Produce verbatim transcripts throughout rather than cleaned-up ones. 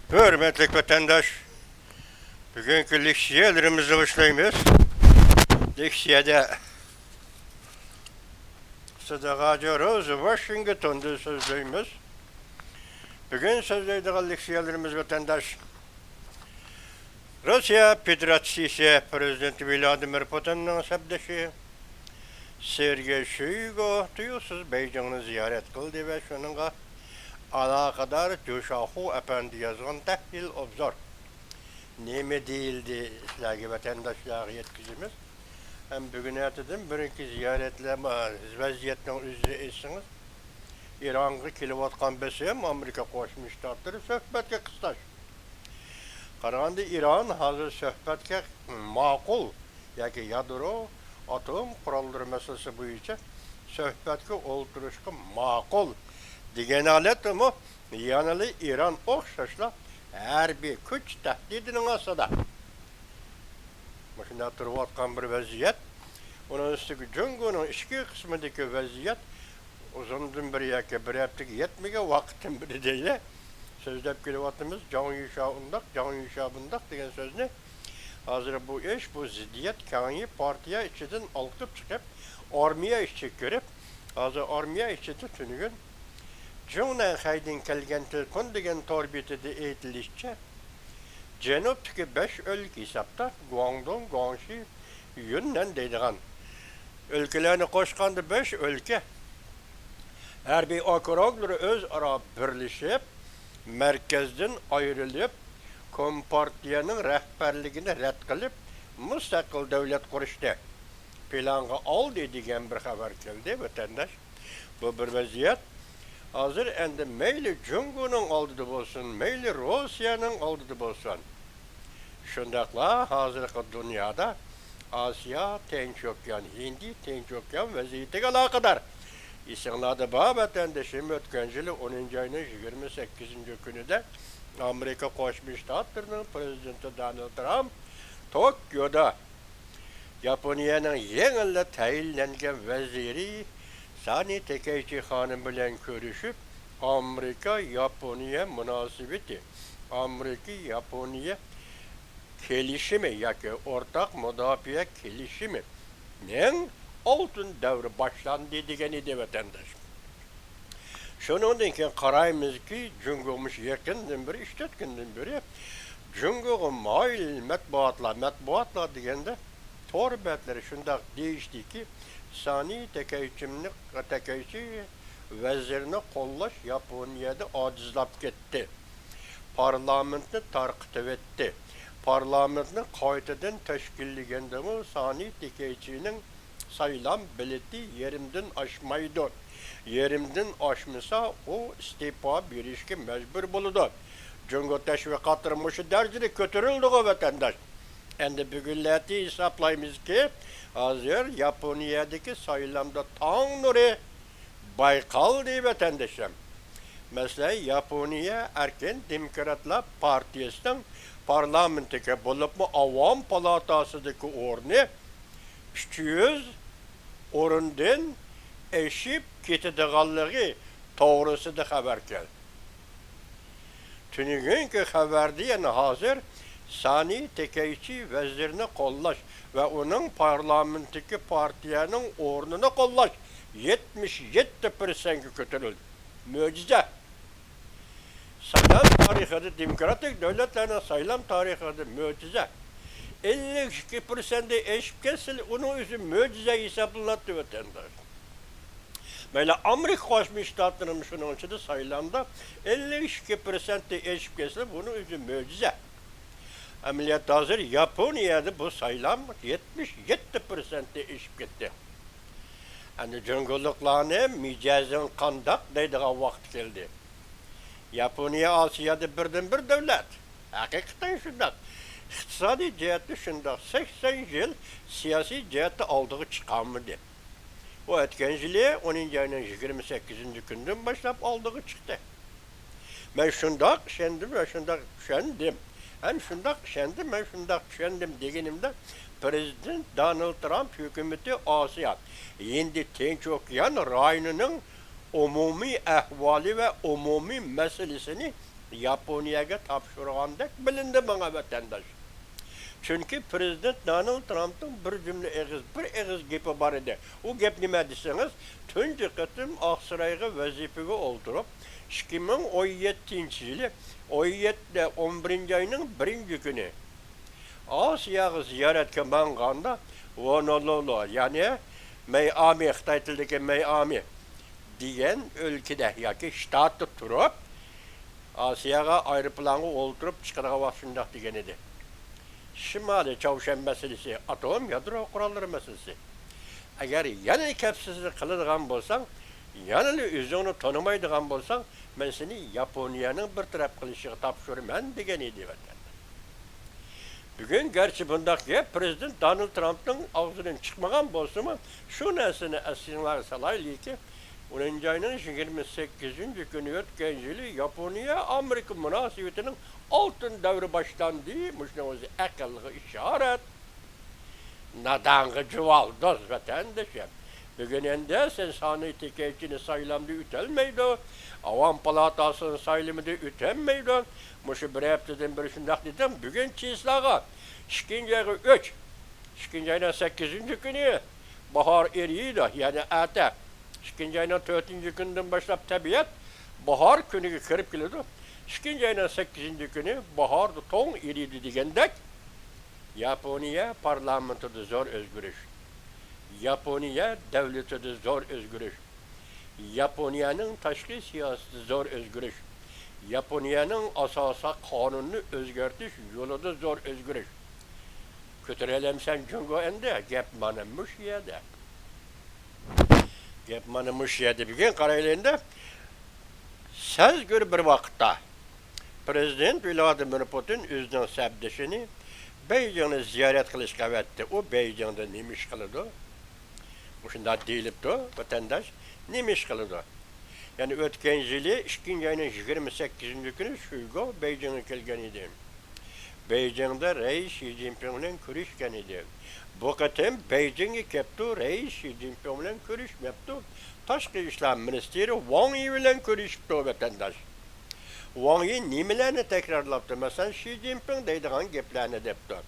ھۆرمەتلىك ۋەتەنداش، بۈگۈنكى لېكسىيەلىرىمىزنى باشلايمىز. لېكسىيەدە سىدىغاجو روز ۋاشىنگتوندىن سۆزلەيمىز. بۈگۈن سۆزلەيدىغان لېكسىيەلىرىمىز، ۋەتەنداش، روسىيە فېدېراتسىيىسى پىرېزىدېنتى ۋلادىمىر پۇتىننىڭ سەپدىشى سېرگېي شويگۇ تۇيۇقسىز بېيجىڭنى زىيارەت قىلدى ۋە شۇنىڭغا ئالاقىدار جۇشاخۇ ئەپەندى يازغان تەھلىل ئوبزور نېمە دېيىلدى سىلەرگە، ۋەتەنداشلارغا يەتكۈزىمىز. ھەم بۈگۈن ئەتىدىن بۇرۇنقى زىيارەتلەر، ۋەزىيەتنىڭ ئۆزىنى ئېيتسىڭىز، ئىرانغا كېلىۋاتقان بېسىم ئامېرىكا قوشما شتاتلىرى سۆھبەتكە قىستاش. قارىغاندا ئىران ھازىر سۆھبەتكە ماقۇل ياكى يادرو ئاتوم قوراللىرى مەسىلىسى بويىچە سۆھبەتكە ئولتۇرۇشقا ماقۇل دېگەن ھالەتتىمۇ يەنىلا ئىران ئوخشاشلا ھەربىي كۈچ تەھدىتىنىڭ ئاستىدا. مۇشۇنداق تۇرۇۋاتقان بىر ۋەزىيەت. ئۇنىڭ ئۈستىگە جۇڭگونىڭ ئىچكى قىسمىدىكى ۋەزىيەت ئۇزۇندىن بېرى ياكى بىر ھەپتىگە يەتمىگەن ۋاقىتتىن بېرى دەيلى، سۆزلەپ كېلىۋاتىمىز. جاڭ يۈشياۋ ئۇنداق، جاڭ يۈشياۋ بۇنداق دېگەن سۆزنى. ھازىر بۇ ئىش، بۇ زىددىيەت كەڭىيىپ، پارتىيە ئىچىدىن ئالقىپ چىقىپ، ئارمىيە ئىچىگە كىرىپ، ھازىر ئارمىيە ئىچىدە تۈنۈگۈن جۇڭنەنخەيدىن كەلگەن تېلېفون دېگەن تور بېتىدە ئېيتىلىشىچە، جەنۇبتىكى بەش ئۆلكە ھېسابتا گۇاڭدۇڭ، گۇاڭشى، يۈننەن دەيدىغان ئۆلكىلەرنى قوشقاندا بەش ئۆلكە ھەربىي ئوكروگلىرى ئۆزئارا بىرلىشىپ، مەركەزدىن ئايرىلىپ، كومپارتىيەنىڭ رەھبەرلىكىنى رەت قىلىپ، مۇستەقىل دۆلەت قۇرۇشنى پىلانغا ئالدى دېگەن بىر خەۋەر كەلدى، ۋەتەنداش. بۇ بىر ۋەزىيەت. ھازىر ئەمدى مەيلى جۇڭگونىڭ ئالدىدا بولسۇن، مەيلى روسىيەنىڭ ئالدىدا بولسۇن، شۇنداقلا ھازىرقى دۇنيادا ئاسىيا، تىنچ ئوكيان، ھىندى تىنچ ئوكيان ۋەزىيىتىگە ئالاقىدار. ئېسىڭلاردا بار، ۋەتەندىشىم، ئۆتكەن يىلى ئونىنچى ئاينىڭ يىگىرمە سەككىزىنچى كۈنىدە ئامېرىكا قوشما شتاتلىرىنىڭ پىرېزىدېنتى دونالد ترامپ توكيودا ياپونىيەنىڭ يېڭىلا تەيىنلەنگەن ۋەزىرى سانى تېكەيچى خانىم بىلەن كۆرۈشۈپ، ئامېرىكا ياپونىيە مۇناسىۋىتى، ئامېرىكا ياپونىيە كېلىشىمى ياكى ئورتاق مۇداپىئە كېلىشىمىنىڭ ئالتۇن دەۋرى باشلاندى دېگەن ئىدى، ۋەتەنداش. شۇنىڭدىن كېيىن قارايمىزكى، جۇڭگو مۇشۇ يېقىندىن بېرى، ئۈچ تۆت كۈندىن بېرى جۇڭگوغا مايىل مەتبۇئاتلار، مەتبۇئاتلار دېگەندە تور بەتلىرى شۇنداق دېيىشتىكى، سانى تېكەيچىمنى، تېكەيچى ۋەزىرنى قوللاش ياپونىيەدە ئاجىزلاپ كەتتى. پارلامېنتنى تارقىتىۋەتتى. پارلامېنتنى قايتىدىن تەشكىللىگەندىمۇ سانى تېكەيچىنىڭ سايلام بېلىتى يېرىمدىن ئاشمايدۇ. يېرىمدىن ئاشمىسا، ئۇ ئىستېپا بېرىشكە مەجبۇر بولىدۇ. جۇڭگو تەشۋىقاتلىرى مۇشۇ دەرىجىدە كۆتۈرۈلدىغۇ، ۋەتەنداش. ئەمدى بۈگۈنلەتتە ھېسابلايمىزكى، ھازىر ياپونىيەدىكى سايلامدا تاڭ نۇرى بايقالدى، ۋەتەندىشىم. مەسىلەن، ياپونىيە ئەركىن دېموكراتلار پارتىيىسىنىڭ پارلامېنتتىكى، بولۇپمۇ ئاۋام پالاتاسىدىكى ئورنى ئۈچ يۈز ئورۇندىن ئېشىپ كېتىدىغانلىقى توغرىسىدا خەۋەر كەلدى. تۈنۈگۈنكى خەۋەردە يەنە ھازىر سانى تېكەيچى ۋەزىرنى قوللاش ۋە ئۇنىڭ پارلامېنتتىكى پارتىيەنىڭ ئورنىنى قوللاش يەتمىش يەتتە پىرسەنتكە كۆتۈرۈلدى. مۆجىزە! سايلام تارىخىدا، دېموكراتىك دۆلەتلەرنىڭ سايلام تارىخىدا مۆجىزە. ئەللىك ئىككى پىرسەنتتىن ئېشىپ كەتسىلا، ئۇنىڭ ئۆزى مۆجىزە ھېسابلىناتتى، ۋەتەنداش. مەيلى ئامېرىكا قوشما شتاتلىرىمۇ شۇنىڭ ئىچىدە سايلامدا ئەللىك ئىككى پىرسەنتتىن ئېشىپ كەتسىلا، بۇنىڭ ئۆزى مۆجىزە. ئەمەلىيەتتە ھازىر ياپونىيەدە بۇ سايلام يەتمىش يەتتە پىرسەنتتىن ئېشىپ كەتتى. ئەمدى جۇڭگولۇقلارنى مىجەزىڭ قانداق دەيدىغان ۋاقتى كەلدى. ياپونىيە ئاسىيادا بىردىنبىر دۆلەت. ھەقىقەتەن شۇنداق. ئىقتىسادىي جەھەتتە شۇنداق. سەكسەن يىل سىياسىي جەھەتتە ئالدىغا چىقالمىدى. ئۇ ئۆتكەن يىلى ئونىنچى ئاينىڭ يىگىرمە سەككىزىنچى كۈنىدىن باشلاپ ئالدىغا چىقتى. مەن شۇنداق ئىشەندىم ۋە شۇنداق چۈشەندىم. ھەم شۇنداق ئىشەندىم، مەن شۇنداق چۈشەندىم دېگىنىمدە، پىرېزىدېنت دونالد ترامپ ھۆكۈمىتى ئاسىيا، ھىندى تىنچ ئوكيان رايونىنىڭ ئومۇمىي ئەھۋالى ۋە ئومۇمىي مەسىلىسىنى ياپونىيەگە تاپشۇرغاندەك بىلىندى ماڭا، ۋەتەنداش. چۈنكى پىرېزىدېنت دونالد ترامپنىڭ بىر جۈملە ئېغىز، بىر ئېغىز گېپى بار ئىدى. ئۇ گەپ نېمە دېسىڭىز، تۇنجى قېتىم ئاقسارايغا ۋەزىپىگە ئولتۇرۇپ، ئىككى مىڭ ئون يەتتىنچى يىلى ئون يەتتە، ئون بىرىنچى ئاينىڭ بىرىنچى كۈنى ئاسىياغا زىيارەتكە ماڭغاندا، ھونولۇلۇ، يەنى مەيئامى، خىتاي تىلىدىكى مەيئامى دېگەن ئۆلكىدە ياكى شتاتتا تۇرۇپ، ئاسىياغا ئايروپىلانغا ئولتۇرۇپ چىقىدىغان ۋاقىت شۇنداق دېگەن ئىدى. شىمالىي چاۋشيەن مەسىلىسى، ئاتوم يادرو قوراللىرى مەسىلىسى. ئەگەر يەنە كەپسىزلىك قىلىدىغان بولساڭ، يەنىلا ئۆزۈڭنى تونۇمايدىغان بولساڭ، مەن سېنى ياپونىيەنىڭ بىر تەرەپ قىلىشىغا تاپشۇرىمەن، دېگەن ئىدى ۋەتەندە. بۈگۈن گەرچە بۇنداق گەپ پىرېزىدېنت دونالد ترامپنىڭ ئاغزىدىن چىقمىغان بولسىمۇ، شۇ نەرسىنى ئەسلىڭلارغا سالايلىكى، ئونىنچى ئاينىڭ يىگىرمە سەككىزىنچى كۈنى ئۆتكەن يىلى ياپونىيە ئامېرىكا مۇناسىۋىتىنىڭ ئالتۇن دەۋرى باشلاندى. مۇشۇنىڭ ئۆزى ئەقىلگە ئىشارەت. نادانغا جۇۋالدۇز، ۋەتەندىشىم. بۈگۈن ئەمدى سېنسانىي تېكەيچىنى سايلامدا ئۆتەلمەيدۇ، ئاۋام پالاتاسىنى سايلىمىدا ئۆتەلمەيدۇ. مۇشۇ بىر ھەپتىدىن بېرى شۇنداق دېدىم. بۈگۈن چىسلاغا ئىككىنچى ئايغا ئۆچ، ئىككىنچى ئاينىڭ سەككىزىنچى كۈنى باھار ئېرىيدۇ، يەنى ئەتە. ئىككىنچى ئاينىڭ تۆتىنچى كۈنىدىن باشلاپ تەبىئەت باھار كۈنىگە كىرىپ كېلىدۇ. ئىككىنچى ئاينىڭ سەككىزىنچى كۈنى باھاردا توڭ ئېرىيدۇ دېگەندەك، ياپونىيە پارلامېنتىدا زور ئۆزگىرىش، ياپونىيە دۆلىتىدە زور ئۆزگىرىش، ياپونىيەنىڭ تاشقى سىياسىتىدە زور ئۆزگىرىش، ياپونىيەنىڭ ئاساسىي قانۇنىنى ئۆزگەرتىش يولىدا زور ئۆزگىرىش. كۆتۈرەلەمسەن جۇڭگو ئەمدى؟ گەپ مانا مۇشۇ يەردە. گەپ مانا مۇشۇ يەردە. بۈگۈن قارايلى ئەمدى. سەزگۈر بىر ۋاقىتتا پىرېزىدېنت ۋلادىمىر پۇتىن ئۆزىنىڭ سەپدىشىنى بېيجىڭنى زىيارەت قىلىشقا ئەۋەتتى. ئۇ بېيجىڭدا نېمە ئىش قىلىدۇ؟ مۇشۇنداق دېيىلىپتۇ، ۋەتەنداش نېمە ئىش قىلىدۇ؟ يەنى ئۆتكەن يىلى ئىككىنچى ئاينىڭ يىگىرمە سەككىزىنچى كۈنى شۇيگو بېيجىڭغا كەلگەن ئىدى. بېيجىڭدا رەئىس شى جىنپىڭ بىلەن كۆرۈشكەن ئىدى. بۇ قېتىم بېيجىڭغا كەپتۇ، رەئىس شى جىنپىڭ بىلەن كۆرۈشمەپتۇ. تاشقى ئىشلار مىنىستىرى ۋاڭ يى بىلەن كۆرۈشۈپتۇ، ۋەتەنداش. ۋاڭ يى نېمىلەرنى تەكرارلاپتۇ؟ مەسىلەن، شى جىنپىڭ دەيدىغان گەپلەرنى دەپتۇ.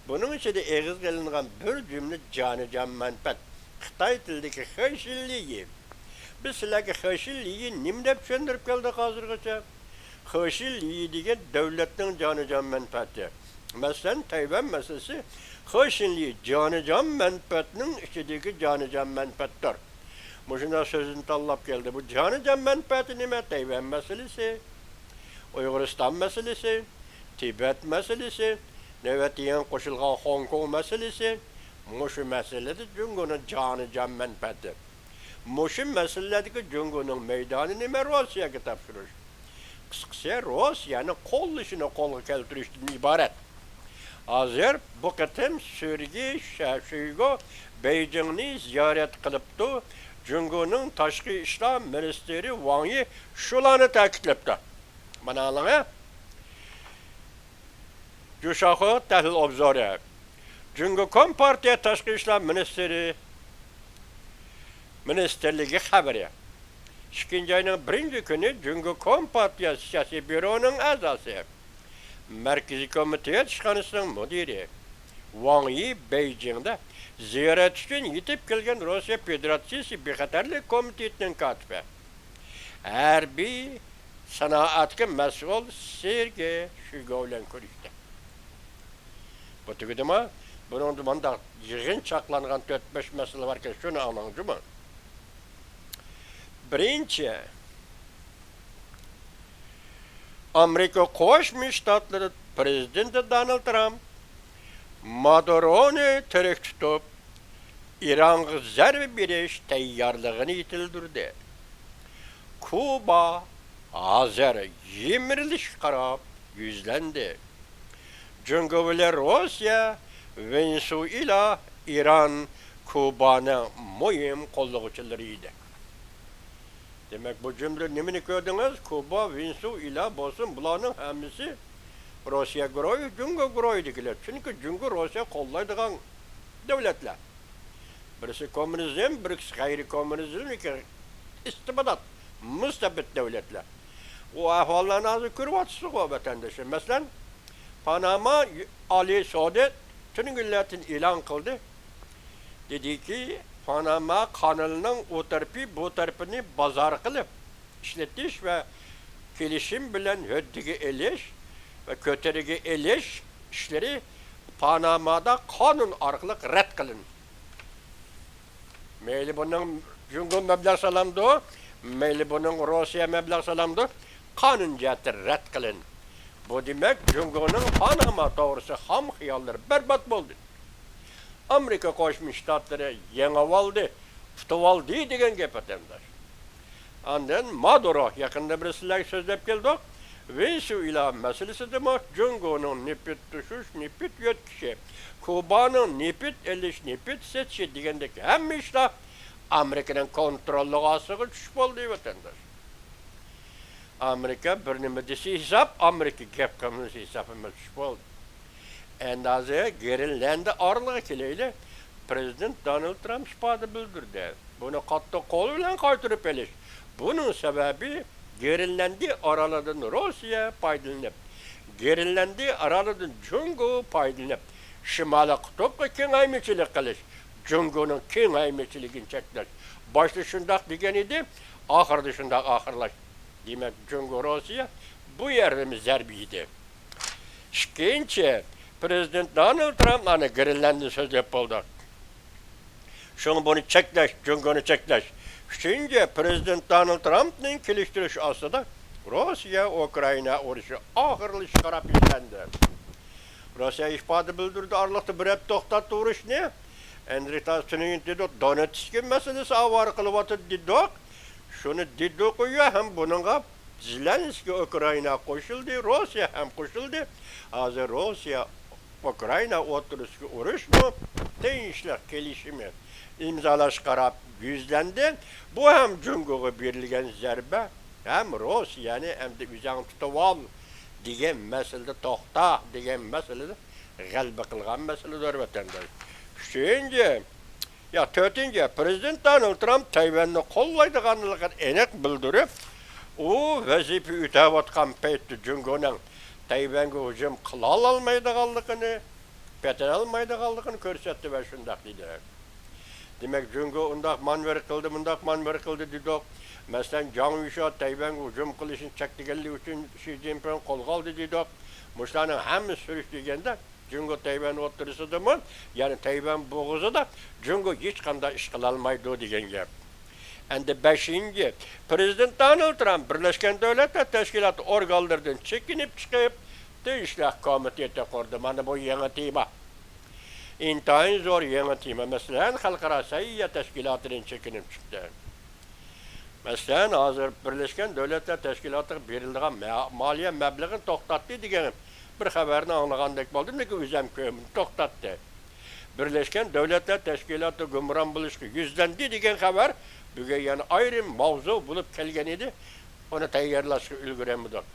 بۇنىڭ ئىچىدە ئېغىزغا ئېلىنغان بىر جۈملە جانىجان مەنپەئەت. خىتاي تىلىدىكى خېشىلىيى. بىز سىلەرگە خېشىلىيى نېمە دەپ چۈشەندۈرۈپ كەلدۇق ھازىرغىچە؟ خېشىلىيى دېگەن دۆلەتنىڭ جانىجان مەنپەئەتى. مەسىلەن، تەيۋەن مەسىلىسى خېشىلىيى جانىجان مەنپەئەتنىڭ ئىچىدىكى جانىجان مەنپەئەتتۇر. مۇشۇنداق سۆزنى تاللاپ كەلدى. بۇ جانىجان مەنپەئەتى نېمە؟ تەيۋەن مەسىلىسى، ئۇيغۇرىستان مەسىلىسى، تىبەت مەسىلىسى، نۆۋەتتە يېڭى قوشۇلغان خوڭكوڭ مەسىلىسى، مۇشۇ مەسىلىدە جۇڭگونىڭ جانىجان مەنپەئەتى. مۇشۇ مەسىلىلەردىكى جۇڭگونىڭ مەيدانى نېمە؟ روسىيەگە تاپشۇرۇش. قىسقىسى، روسىيەنى قوللىشىنى قولغا كەلتۈرۈشتىن ئىبارەت. ھازىر بۇ قېتىم سېرگېي شا-، شويگۇ بېيجىڭنى زىيارەت قىلىپتۇ. جۇڭگونىڭ تاشقى ئىشلار مىنىستىرى ۋاڭ يى شۇلارنى تەكىتلەپتۇ. مانا ئاڭلاڭە. جۇشاخۇ تەھلىل ئوبزورى. جۇڭگو كومپارتىيە تاشقى ئىشلار مىنىستىرى، مىنىستىرلىكى خەۋىرى. ئىككىنچى ئاينىڭ بىرىنچى كۈنى جۇڭگو كومپارتىيە سىياسىي بيۇرونىڭ ئەزاسى، مەركىزىي كومىتېت ئىشخانىسىنىڭ مۇدىرى ۋاڭ يى بېيجىڭدا زىيارەت ئۈچۈن يېتىپ كەلگەن روسىيە فېدېراتسىيىسى بىخەتەرلىك كومىتېتىنىڭ كاتىپى، ھەربىي سانائەتكە مەسئۇل سېرگېي شويگۇ بىلەن كۆرۈشتى. بۇ تۈگىدىما؟ بۇنىڭدا مۇنداق يىغىنچاقلانغان تۆت-بەش مەسىلە باركەن، شۇنى ئاڭلاڭ جۇمۇ. بىرىنچى، ئامېرىكا قوشما شتاتلىرى پىرېزىدېنتى دونالد ترامپ مادۇرونى تىرىك تۇتۇپ، ئىرانغا زەربە بېرىش تەييارلىقىنى يېتىلدۈردى. كۇبا ھازىر يىمىرىلىشكە قاراپ يۈزلەندى. جۇڭگو بىلەن روسىيە، ۋېنېسۇئېلا، ئىران كۇبانىڭ مۇھىم قوللىغۇچىلىرى ئىدى. دېمەك، بۇ جۈملىدە نېمىنى كۆردىڭىز؟ كۇبا، ۋېنېسۇئېلا بولسۇن، بۇلارنىڭ ھەممىسى روسىيە گۇرۇھى، جۇڭگو گۇرۇھىدىكىلەر. چۈنكى جۇڭگو روسىيە قوللايدىغان دۆلەتلەر. بىرسى كوممۇنىزم، بىرسى غەيرىي كوممۇنىزم، لېكىن ئىستىبدات، مۇستەبىت دۆلەتلەر. ئۇ ئەھۋاللارنى ھازىر كۆرۈۋاتىسىزغۇ، ۋەتەنداشلار. مەسىلەن، پاناما ئالىي سوتى تۈنۈگۈنلەردىن ئېلان قىلدى. دېدىكى، پاناما قانىلىنىڭ ئۇ تەرىپى، بۇ تەرىپىنى بازار قىلىپ ئىشلىتىش ۋە كېلىشىم بىلەن ھۆددىگە ئېلىش ۋە كۆتۈرىگە ئېلىش ئىشلىرى پانامادا قانۇن ئارقىلىق رەت قىلىندى. مەيلى بۇنىڭ جۇڭگو مەبلەغ سالامدۇ، مەيلى بۇنىڭ روسىيە مەبلەغ سالامدۇ، قانۇن جەھەتتىن رەت قىلىندى. بۇ دېمەك، جۇڭگونىڭ پاناما توغرىسى خام خىياللىرى بەربات بولدى. ئامېرىكا قوشما شتاتلىرى يېڭىۋالدى، ئۇتۇۋالدى دېگەن گەپ، ۋەتەنداش. ئاندىن مادۇرو، يېقىندا بىر سىلەرگە سۆزلەپ كەلدۇق. ۋېنېسۇئېلا مەسىلىسىدىمۇ جۇڭگونىڭ نېفىت توشۇش، نېفىت يۆتكىشى، كۇبانىڭ نېفىت ئېلىش، نېفىت سېتىشى دېگەندەك ھەممە ئىشلار ئامېرىكىنىڭ كونتروللۇقى ئاستىغا چۈشۈپ بولدى، ۋەتەنداش. ئامېرىكا بىر نېمە دېسە ھېساب، ئامېرىكا گەپ قىلمىسا ھېساب ئەمەس، چۈشۈپ بولدى. ئەندى ھازىر گرېنلاندىيە ئارىلىغا كېلەيلى. پرېزىدېنت دونالد ترامپ ئىپادە بىلدۈردى. بۇنى قاتتىق قول بىلەن قايتۇرۇپ ئېلىش. بۇنىڭ سەۋەبى، گرېنلاندىيە ئارالىدىن روسىيە پايدىلىنىپ، گرېنلاندىيە ئارالىدىن جۇڭگو پايدىلىنىپ، شىمالىي قۇتۇپقا كېڭەيمىچىلىك قىلىش، جۇڭگونىڭ كېڭەيمىچىلىكىنى چەكلەش. باشتا شۇنداق دېگەن ئىدى، ئاخىرىدا شۇنداق ئاخىرلاشتى. دېمەك، جۇڭگو روسىيە بۇ يەردىمۇ زەربە يېدى. ئىككىنچى، پرېزىدېنت دونالد ترامپ، مانا، گرېنلاندىيە سۆزلەپ بولدۇق. شۇڭا بۇنى چەكلەش، جۇڭگونى چەكلەش. ئۈچىنچى، پرېزىدېنت دونالد ترامپنىڭ كېلىشتۈرۈشى ئاستىدا روسىيە ئۇكرائىنا ئۇرۇشى ئاخىرلىشىشقا قاراپ يۈزلەندى. روسىيە ئىپادە بىلدۈردى، ئارىلىقتا بىر ھەپتە توختاتتى ئۇرۇشنى. ئەندرىي تاس تۈنۈگۈن دېدۇق، دونېتسكى مەسىلىسى ئاۋارە قىلىۋاتىدۇ دېدۇق. شۇنى دېدۇقۇ يا، ھەم بۇنىڭغا زېلېنسكىي ئۇكرائىنا قوشۇلدى، روسىيە ھەم قوشۇلدى. ھازىر روسىيە ئۇكرائىنا ئوتتۇرىسىدىكى ئۇرۇشمۇ تىنچلىق كېلىشىمى ئىمزالاشقا قاراپ يۈزلەندى. بۇ ھەم جۇڭگوغا بېرىلگەن زەربە، ھەم روسىيەنى ئەمدى ئۆزۈڭ تۇتۇۋال دېگەن مەسىلىدە، توختا دېگەن مەسىلىدە غەلىبە قىلغان مەسىلىدۇر، ۋەتەنداش. ئۈچىنچى، يا، تۆتىنچى، پرېزىدېنت دونالد ترامپ تەيۋەننى قوللايدىغانلىقىنى ئېنىق بىلدۈرۈپ، ئۇ ۋەزىپە ئۆتەۋاتقان پەيتتە جۇڭگونىڭ تەيۋەنگە ھۇجۇم قىلالالمايدىغانلىقىنى، پېتىنالمايدىغانلىقىنى كۆرسەتتى ۋە شۇنداق دېدى. دېمەك، جۇڭگو ئۇنداق مانېۋىر قىلدى، مۇنداق مانېۋىر قىلدى دېدۇق. مەسىلەن، جاڭ يۈشياۋ تەيۋەنگە ھۇجۇم قىلىشنى چەكلىگەنلىكى ئۈچۈن شى جىنپىڭ قولغا ئالدى دېدۇق. مۇشۇلارنىڭ ھەممىسى سۈرۈشتە دېگەندە، جۇڭگو تەيۋەن ئوتتۇرىسىدىمۇ، يەنى تەيۋەن بوغۇزىدا جۇڭگو ھېچقانداق ئىش قىلالمايدۇ دېگەن گەپ. ئەمدى بەشىنچى، پرېزىدېنت دونالد ترامپ بىرلەشكەن دۆلەتلەر تەشكىلاتى ئورگانلىرىدىن چېكىنىپ چىقىپ، تىنچلىق كومىتېتى قۇردى. مانا بۇ يېڭى تېما. ئىنتايىن زور يېڭى تېما. مەسىلەن، خەلقئارا سەھىيە تەشكىلاتىدىن چېكىنىپ چىقتى. مەسىلەن، ھازىر بىرلەشكەن دۆلەتلەر تەشكىلاتىغا بېرىلىدىغان مە-، مالىيە مەبلىغىنى توختاتتى دېگەن بىر خەۋەرنى ئاڭلىغاندەك بولدۇم، لېكىن ئۆزۈم كۆڭلۈمنى توختاتتى. بىرلەشكەن دۆلەتلەر تەشكىلاتى گۇمران بولۇشقا يۈزلەندى دېگەن خەۋەر بۈگۈن يەنە ئايرىم ماۋزۇ بولۇپ كەلگەن ئىدى، ئۇنى تەييارلاشقا ئۈلگۈرەلمىدۇق.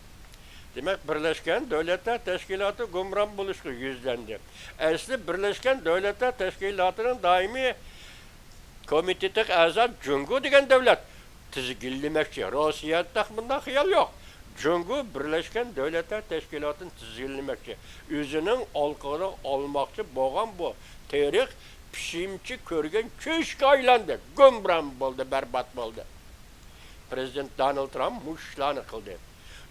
دېمەك، بىرلەشكەن دۆلەتلەر تەشكىلاتى گۇمران بولۇشقا يۈزلەندى. ئەسلى بىرلەشكەن دۆلەتلەر تەشكىلاتىنىڭ دائىمىي كومىتېتىغا ئەزا جۇڭگو دېگەن دۆلەت تىزگىنلىمەكچى. روسىيەدە تېخى بۇنداق خىيال يوق. جۇڭگو بىرلەشكەن دۆلەتلەر تەشكىلاتىنى تىزگىنلىمەكچى. ئۆزىنىڭ ئالقىغا ئالماقچى بولغان بۇ تېرىق پىشىمچە كۆرگەن چۆشكە ئايلاندى. گۇمران بولدى، بەربات بولدى. پرېزىدېنت دونالد ترامپ مۇشۇ ئىشلارنى قىلدى.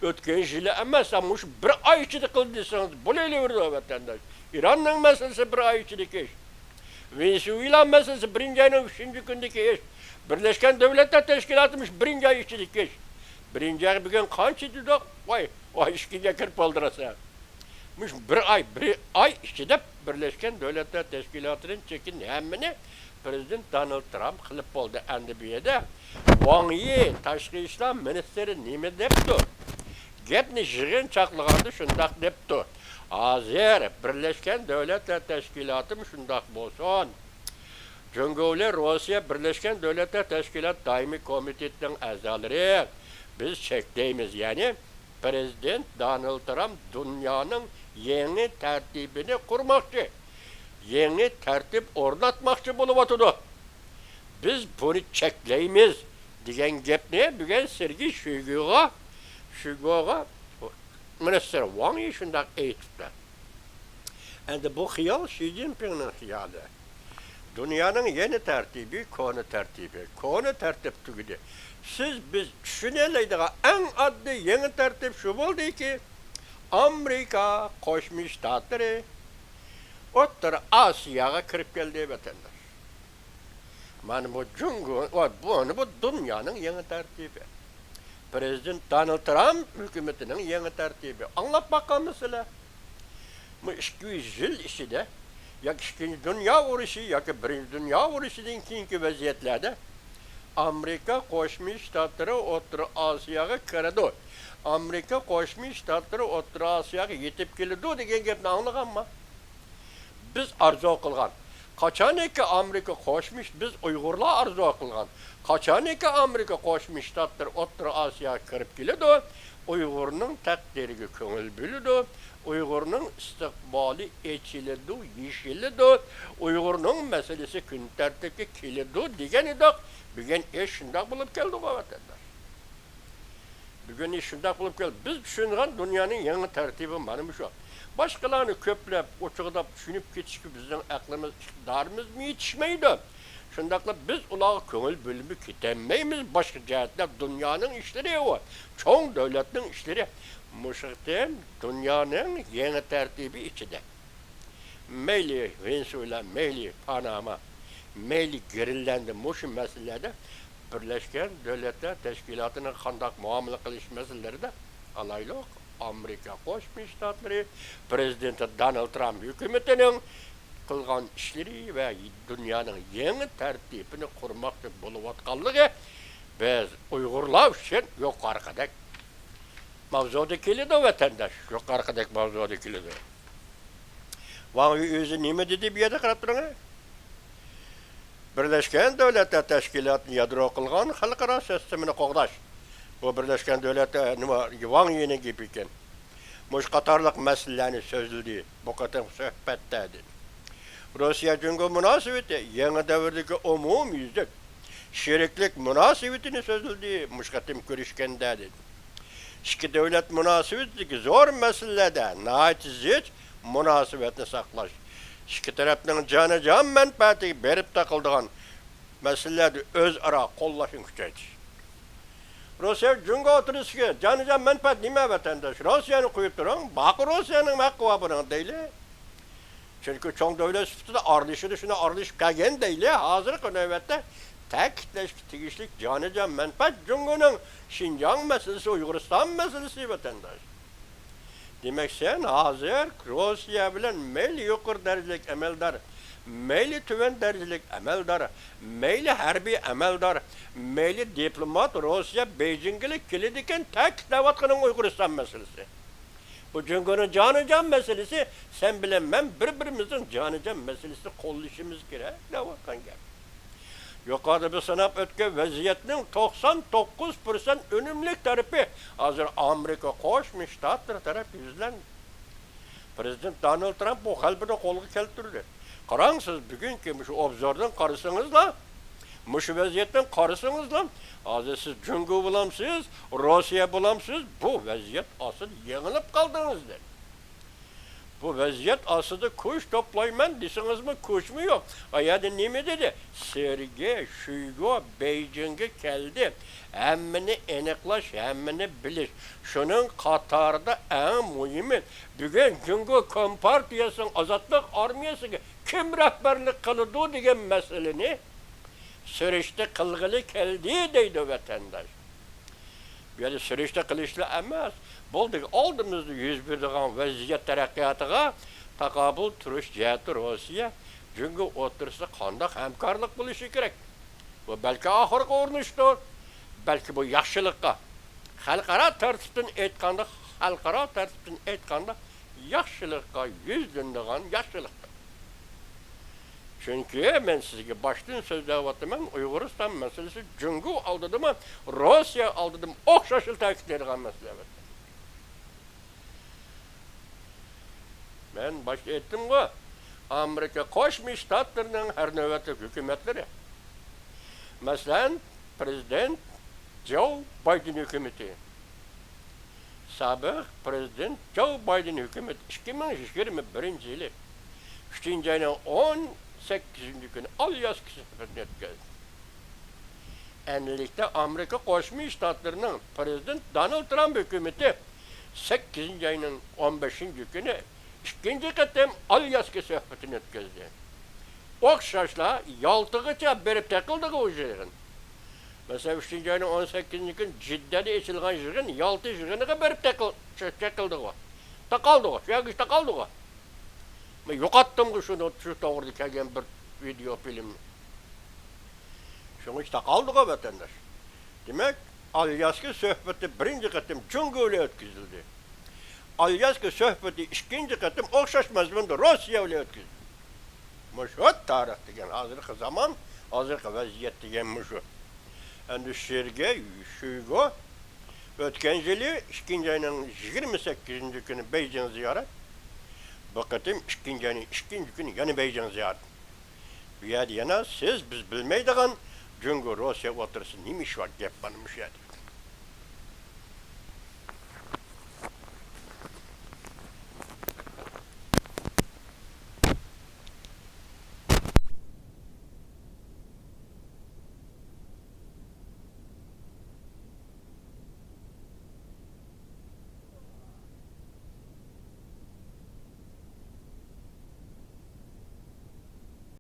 ئۆتكەن يىلى ئەمەس، مۇشۇ بىر ئاي ئىچىدە قىلدى دېسىڭىز بولۇۋېرىدۇ، ۋەتەنداش. ئىراننىڭ مەسىلىسى بىر ئاي ئىچىدىكى ئىش. ۋېنېسۇېلا مەسىلىسى بىرىنچى ئاينىڭ ئۈچىنچى كۈنىدىكى ئىش. بىرلەشكەن دۆلەتلەر تەشكىلاتى مۇشۇ بىرىنچى ئاي ئىچىدىكى ئىش. بىرىنچى ئايغا بۈگۈن قانچە دېدۇق؟ ۋاي، ۋاي، ئىككىنچى ئاي كىرىپ قالدى راسا. مۇشۇ بىر ئاي، بىر ئاي ئىچىدە بىرلەشكەن دۆلەتلەر تەشكىلاتىدىن چېكىن ھەممىنى پرېزىدېنت دونالد ترامپ قىلىپ بولدى. ئەمدى بۇ يەردە ۋاڭ يى تاشقى ئىشلار مىنىستىرى نېمە دەپتۇ؟ گەپنى يىغىنچاقلىغاندا شۇنداق دەپتۇ. ھازىر بىرلەشكەن دۆلەتلەر تەشكىلاتىمۇ شۇنداق بولسۇن، جۇڭگو بىلەن روسىيە بىرلەشكەن دۆلەتلەر تەشكىلات دائىمىي كومىتېتىنىڭ ئەزالىرى، بىز چەكلەيمىز، يەنى پرېزىدېنت دونالد ترامپ دۇنيانىڭ يېڭى تەرتىپىنى قۇرماقچى، يېڭى تەرتىپ ئورناتماقچى بولۇۋاتىدۇ. بىز بۇنى چەكلەيمىز دېگەن گەپنى بۈگۈن سېرگېي شويگۇغا، شۈگوغا مىنىستىر ۋاڭ يى شۇنداق ئېيتىپتۇ. ئەمدى بۇ خىيال شى جىنپىڭنىڭ خىيالى. دۇنيانىڭ يېڭى تەرتىپى، كونا تەرتىپى. كونا تەرتىپ تۈگىدى. سىز، بىز چۈشىنەلەيدىغان ئەڭ ئاددىي يېڭى تەرتىپ شۇ بولدىكى، ئامېرىكا قوشما شتاتلىرى ئوتتۇرا ئاسىياغا كىرىپ كەلدى، ۋەتەنداش. مانا بۇ جۇڭگو، بۇ، بۇ دۇنيانىڭ يېڭى تەرتىپى. پىرېزىدېنت دونالد ترامپ ھۆكۈمىتىنىڭ يېڭى تەرتىپى. ئاڭلاپ باققانمۇسىلەر؟ بۇ ئىككى يۈز يىل ئىچىدە ياكى ئىككىنچى دۇنيا ئۇرۇشى ياكى بىرىنچى دۇنيا ئۇرۇشىدىن كېيىنكى ۋەزىيەتلەردە ئامېرىكا قوشما شتاتلىرى ئوتتۇرا ئاسىياغا كىرىدۇ، ئامېرىكا قوشما شتاتلىرى ئوتتۇرا ئاسىياغا يېتىپ كېلىدۇ دېگەن گەپنى ئاڭلىغانما؟ بىز ئارزۇ قىلغان، قاچانكى ئامېرىكا قوشما، بىز ئۇيغۇرلار ئارزۇ قىلغان، قاچانكى ئامېرىكا قوشما شتاتلىرى ئوتتۇرا ئاسىياغا كىرىپ كېلىدۇ، ئۇيغۇرنىڭ تەقدىرىگە كۆڭۈل بۆلىدۇ، ئۇيغۇرنىڭ ئىستىقبالى ئېچىلىدۇ، يېشىلىدۇ، ئۇيغۇرنىڭ مەسىلىسى كۈن تەرتىپكە كېلىدۇ دېگەن ئىدۇق. بۈگۈن ئىش شۇنداق بولۇپ كەلدىغۇ، ۋەتەنداش. بۈگۈن ئىش شۇنداق بولۇپ كەلدى. بىز چۈشىنىدىغان دۇنيانىڭ يېڭى تەرتىپى مانا مۇشۇ. باشقىلارنى كۆپلەپ، ئوچۇقلاپ چۈشىنىپ كېتىشكە بىزنىڭ ئەقلىمىز، ئىقتىدارىمىزمۇ يېتىشمەيدۇ. شۇنداقلا بىز ئۇلارغا كۆڭۈل بۆلمەي كېتەلمەيمىز. باشقا جەھەتلەر دۇنيانىڭ ئىشلىرى ئۇ. چوڭ دۆلەتنىڭ ئىشلىرى. مۇشۇ قېتىم دۇنيانىڭ يېڭى تەرتىپى ئىچىدە. مەيلى ۋېنېسۇېلا، مەيلى پاناما، مەيلى گرېنلاندىيە، مۇشۇ مەسىلىلەردە بىرلەشكەن دۆلەتلەر تەشكىلاتىنىڭ قانداق مۇئامىلە قىلىش مەسىلىلىرىدە ئالايلۇق، ئامېرىكا قوشما شتاتلىرى پىرېزىدېنتى دونالد ترامپ ھۆكۈمىتىنىڭ قىلغان ئىشلىرى ۋە دۇنيانىڭ يېڭى تەرتىپىنى قۇرماقچى بولۇۋاتقانلىقى بىز ئۇيغۇرلار ئۈچۈن يۇقىرىقىدەك ماۋزۇدا كېلىدۇ، ۋەتەنداش، يۇقىرىقىدەك ماۋزۇدا كېلىدۇ. ۋاڭ يى ئۆزى نېمە دېدى بۇ يەردە، قاراپ تۇرۇڭ. بىرلەشكەن دۆلەتلەر تەشكىلاتىنى يادرو قىلغان خەلقئارا سىستېمىنى قوغداش. بۇ بىرلەشكەن دۆلەتلەر نېمە، ۋاڭ يىنىڭ گېپى ئىكەن. مۇشۇ قاتارلىق مەسىلىلەرنى سۆزلىدى بۇ قېتىمقى سۆھبەتتە، دېدى. روسىيە جۇڭگو مۇناسىۋىتى يېڭى دەۋردىكى ئومۇميۈزلۈك شېرىكلىك مۇناسىۋىتىنى سۆزلىدى مۇشۇ قېتىم كۆرۈشكەندە، دېدى. ئىككى دۆلەت مۇناسىۋىتىدىكى زور مەسىلىلەردە ناھايىتى زىچ مۇناسىۋەتنى ساقلاش، ئىككى تەرەپنىڭ جانىجان مەنپەئەتىگە بېرىپ تاقىلىدىغان مەسىلىلەردە ئۆزئارا قوللاشنى كۈچەيتىش. روسىيە جۇڭگو ئوتتۇرىسىدىكى جانىجان مەنپەئەت نېمە، ۋەتەنداش؟ روسىيەنى قويۇپ تۇرۇڭ، باقى روسىيەنىڭ ھەققى بار بۇنىڭ دەيلى. چۈنكى چوڭ دۆلەت سۈپىتىدە ئارىلىشىدۇ، شۇنى ئارىلىشىپ كەلگەن دەيلى. ھازىرقى نۆۋەتتە تەكىتلەشكە تېگىشلىك جانىجان مەنپەئەت جۇڭگونىڭ شىنجاڭ مەسىلىسى، ئۇيغۇرىستان مەسىلىسى، ۋەتەنداش. دېمەك، سەن ھازىر روسىيە بىلەن مەيلى يۇقىرى دەرىجىلىك ئەمەلدار، مەيلى تۆۋەن دەرىجىلىك ئەمەلدار، مەيلى ھەربىي ئەمەلدار، مەيلى دىپلومات روسىيە بېيجىڭگىلا كېلىدىكەن، تەكىتلەۋاتقىنىڭ ئۇيغۇرىستان مەسىلىسى. بۇ جۇڭگونىڭ جانىجان مەسىلىسى، سەن بىلەن مەن بىر-بىرىمىزنىڭ جانىجان مەسىلىسىنى قوللىشىمىز كېرەك دەۋاتقان گەپ. يۇقىرىدا بىز ساناپ ئۆتكەن ۋەزىيەتنىڭ توقسان توققۇز پىرسەنت ئۈنۈملۈك تەرىپى ھازىر ئامېرىكا قوشما شتاتلىرى تەرەپ يۈزلەندى. پىرېزىدېنت دونالد ترامپ بۇ غەلىبىنى قولغا كەلتۈردى. قاراڭ، سىز بۈگۈنكى مۇشۇ ئوبزوردىن قارىسىڭىزلا، مۇشۇ ۋەزىيەتتىن قارىسىڭىزلا، ھازىر سىز جۇڭگو بولامسىز، روسىيە بولامسىز، بۇ ۋەزىيەت ئاستىدا يېڭىلىپ قالدىڭىز، دېدى. بۇ ۋەزىيەت ئاستىدا كۈچ توپلايمەن دېسىڭىزمۇ كۈچمۇ يوق. ئا يەردە نېمە دېدى؟ سېرگېي شويگۇ بېيجىڭگە كەلدى. ھەممىنى ئېنىقلاش، ھەممىنى بىلىش. شۇنىڭ قاتارىدا ئەڭ مۇھىمى، بۈگۈن جۇڭگو كومپارتىيەسىنىڭ ئازادلىق ئارمىيەسىگە كىم رەھبەرلىك قىلىدۇ دېگەن مەسىلىنى سۈرۈشتە قىلغىلى كەلدى، دەيدۇ ۋەتەنداش. بۇ يەردە سۈرۈشتە قىلىشلا ئەمەس، بولدى، ئالدىمىزدا يۈز بېرىدىغان ۋەزىيەت تەرەققىياتىغا تاقابىل تۇرۇش جەھەتتە روسىيە، جۇڭگو ئوتتۇرىسىدا قانداق ھەمكارلىق بولۇشى كېرەك؟ بۇ بەلكى ئاخىرقى ئۇرۇنۇشتۇر، بەلكى بۇ ياخشىلىققا، خەلقئارا تەرتىپتىن ئېيتقاندا، خەلقئارا تەرتىپتىن ئېيتقاندا، ياخشىلىققا يۈزلىنىدىغان ياخشىلىقتۇر. چۈنكى مەن سىزگە باشتىن سۆزلەۋاتىمەن، ئۇيغۇرىستان مەسىلىسى جۇڭگو ئالدىدىمۇ، روسىيە ئالدىدىمۇ ئوخشاشلا تەكىتلەيدىغان مەسىلە، ئەلۋەتتە. مەن باشتا ئېيتتىمغۇ، ئامېرىكا قوشما شتاتلىرىنىڭ ھەر نۆۋەتلىك ھۆكۈمەتلىرى، مەسىلەن، پىرېزىدېنت جو بايدېن ھۆكۈمىتى، سابىق پرېزىدېنت جو بايدېن ھۆكۈمىتى ئىككى مىڭ يىگىرمە بىرىنچى يىلى ئۈچىنچى ئاينىڭ ئون سەككىزىنچى كۈنى ئالياسكا سۆھبىتىنى ئۆتكۈزدى. ئەمدىلىكتە ئامېرىكا قوشما شتاتلىرىنىڭ پرېزىدېنت دونالد ترامپ ھۆكۈمىتى سەككىزىنچى ئاينىڭ ئون بەشىنچى كۈنى ئىككىنچى قېتىم ئالياسكا سۆھبىتىنى ئۆتكۈزدى. ئوخشاشلا يالتىغىچە بېرىپ تېقىلدىغۇ يىغىن. مەسىلەن، ئۈچىنچى ئاينىڭ ئون سەككىزىنچى كۈنى جىددەدە ئېچىلغان يىغىن يالتا يىغىنىغا بېرىپ تېقىل-، چېقىلدىغۇ. تاقالدىغۇ، شۇ يەرگىچە تاقالدىغۇ. مەن يوقاتتىمغۇ شۇنى، شۇ توغرىدا كەلگەن بىر ۋىدېئو فىلىمنى. شۇڭىچە تاقالدىغۇ ۋەتەنداش. دېمەك، ئالياسكا سۆھبىتى بىرىنچى قېتىم جۇڭگو بىلەن ئۆتكۈزۈلدى. ئالياسكا سۆھبىتى ئىككىنچى قېتىم ئوخشاش مەزمۇندا روسىيە بىلەن ئۆتكۈزۈلدى. مۇشۇ تارىخ دېگەن، ھازىرقى زامان، ھازىرقى ۋەزىيەت دېگەن مۇشۇ. ئەمدى شېرگېي شويگۇ ئۆتكەن يىلى ئىككىنچى ئاينىڭ يىگىرمە سەككىزىنچى كۈنى بېيجىڭ زىيارەت. بۇ قېتىم ئىككىنچى ئاينىڭ ئىككىنچى كۈنى يەنە بېيجىڭ زىيارەت. بۇ يەردە يەنە سىز، بىز بىلمەيدىغان جۇڭگو، روسىيە ئوتتۇرىسىدا نېمە ئىش بار، گەپ مانا مۇشۇ يەردە.